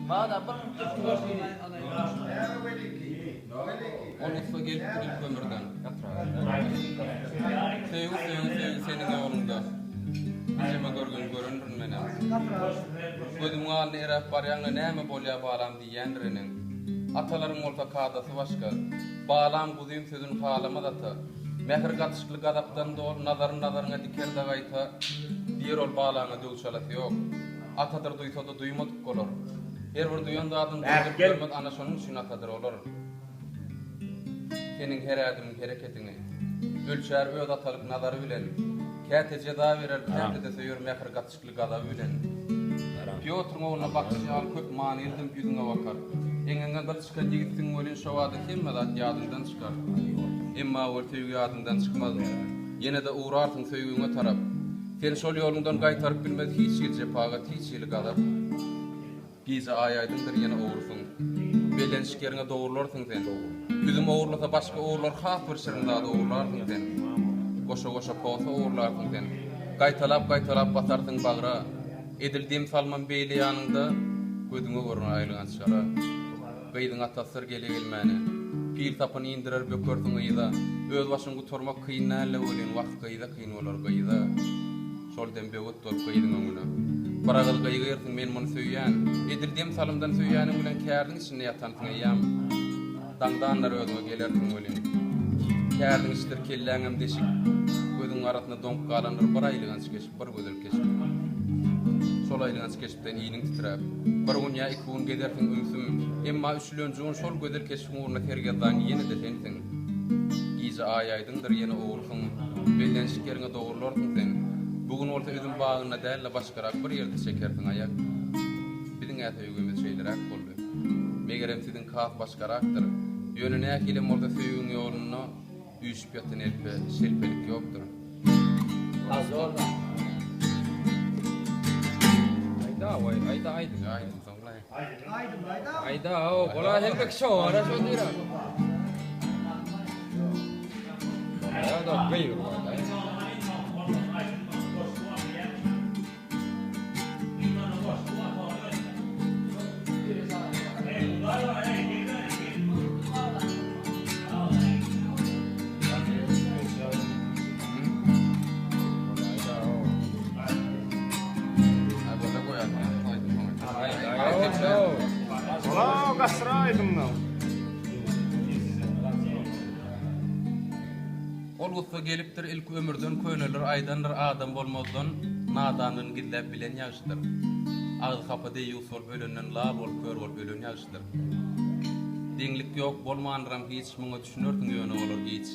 Ol ussa gelipdir ilk ömürden. Söýgi söýgi söýgi seniň ýoluňda. Nijeme görgün görendirin menem. Gözümiň alnynda eräp barýaňda näme bolýa balam diýýändir eneň. Atalaryň bolsa kadasy başga. Balam guzym sözün halamaz ata. Mähir gatyşykly gazapdan doly nazaryn nazaryňa diker-de gaýta, diýer ol balaňa döw çalasy ýok. Atadyr duýsa-da duýmadyk bolar. Her bir duýan zadyny duýduryp görmez ana şonuň üçin atadyr olar. Seniň her ädimiň hereketiňi. Ölçär öz atalyk nazary bilen. Käte jeza berer, käte-de söýer mähir gatyşykly gazaby bilen. Pýotryň ogluna bakyşy ýaly köp manyly dymyp ýüzüňe bakar. Eňeňe gyl çykan ýigitsiň welin şo bada hemme zat ýadyňdan çykar. Emma ol söýgi ýadyňdan çykmaz. Ýene-de ugrarsyň söýgüňe tarap. Seni şol ýoluňdan gaýtaryp bilmez hiç hili jepagat, hiç hili gazap. Gije aý aýdyňdyr ýene ogrusyň. Bellenişik ýeriňe dogrularsyň sen. Üzüm ogurlasa başga ogrular has bir şirin zady ogurlarsyň sen. Goşa-goşa posa ogurlarsyň sen. Gaýtalap-gaýtalap basarsyň bagra. Edil dem salman beýle ýanyňda gözüňe görner aýylganç gara. Gyzyň atasydyr gele-gelmäne. Pil sapyny indirer bökersiň yza. Öz başyňy gutarmak kyn däl-le welin wah gyza kyn bolar gyza. Şol dem böwet bolup gyzyň öňüne. Bir agyz gygyrsyň men muny söýýän. Edil dem salymdan söýýäniň bilen kärdiň içinde ýatansyň eýýäm. Daňdanlar özüňe gelersiň welin. Kärdiň içidir kelläňem deşik. Gözüň arasynda doňup galandyr bir aýylganç keşp, bir gözel keşp. Şol aýylganç keşpden iniň titräp. Bir gün ýa iki gün gezersiň ümsüm. Emma üçülenji gün şol gözel keşbiň ugrunda sergezdan ýene-de sensiň. Gije aý aýdyňdyr ýene ogrusyň. Bellenişik ýeriňe dogrularsyň sen. Bu gün bolsa üzüm bagynda däl-de başgarak bir ýerde çekersiň aýak. Biziň-ä söýgimiz şeýleräk boldy. Megerem siziňki has başgarakdyr. Ýöne nähilem bolsa söýgiň ýolunda üýşüp ýatan elpe, şelpelik ýokdur. Aýda, waý, aýda aýdym, aýdym soňlaý. Aýdym aýda. Aýda, o, bola hemme kişi owara şo diýra. Bolýa-da gygyryp aýdaý. Ola gaçyra aýdymdan. Ol gussa gelipdir ilki ömürden köneler aýdandyr adam bolmazdan nadanlygyny gizläp bilen ýagşydyr. Agzy hapa deýýus bolup ölenden lal bolup kör bolup ölen ýagşydyr. Deňlik ýok bolmandyram hiç muňa düşünersiň ýöne bolar giç.